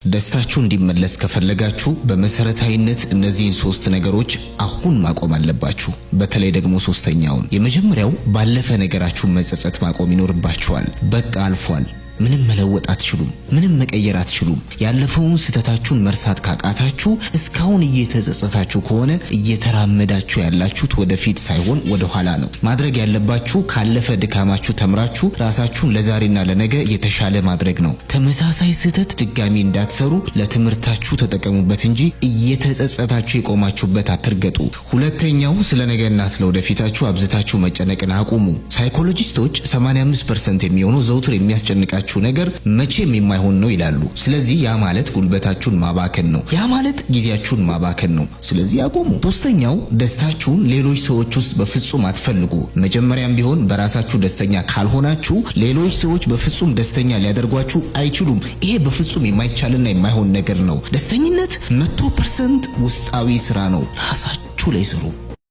ደስታችሁ እንዲመለስ ከፈለጋችሁ በመሰረታዊነት እነዚህን ሶስት ነገሮች አሁን ማቆም አለባችሁ። በተለይ ደግሞ ሶስተኛውን። የመጀመሪያው ባለፈ ነገራችሁ መጸጸት ማቆም ይኖርባችኋል። በቃ አልፏል። ምንም መለወጥ አትችሉም። ምንም መቀየር አትችሉም። ያለፈውን ስህተታችሁን መርሳት ካቃታችሁ፣ እስካሁን እየተጸጸታችሁ ከሆነ እየተራመዳችሁ ያላችሁት ወደፊት ሳይሆን ወደ ኋላ ነው። ማድረግ ያለባችሁ ካለፈ ድካማችሁ ተምራችሁ ራሳችሁን ለዛሬና ለነገ የተሻለ ማድረግ ነው። ተመሳሳይ ስህተት ድጋሚ እንዳትሰሩ ለትምህርታችሁ ተጠቀሙበት እንጂ እየተጸጸታችሁ የቆማችሁበት አትርገጡ። ሁለተኛው ስለ ነገና ስለ ወደፊታችሁ አብዝታችሁ መጨነቅን አቁሙ። ሳይኮሎጂስቶች 85% የሚሆነው ዘውትር የሚያስጨንቃችሁ ነገር መቼም የማይሆን ነው ይላሉ። ስለዚህ ያ ማለት ጉልበታችሁን ማባከን ነው። ያ ማለት ጊዜያችሁን ማባከን ነው። ስለዚህ አቁሙ። ሶስተኛው ደስታችሁን ሌሎች ሰዎች ውስጥ በፍጹም አትፈልጉ። መጀመሪያም ቢሆን በራሳችሁ ደስተኛ ካልሆናችሁ ሌሎች ሰዎች በፍጹም ደስተኛ ሊያደርጓችሁ አይችሉም። ይሄ በፍጹም የማይቻልና የማይሆን ነገር ነው። ደስተኝነት 100% ውስጣዊ ስራ ነው። ራሳችሁ ላይ ስሩ።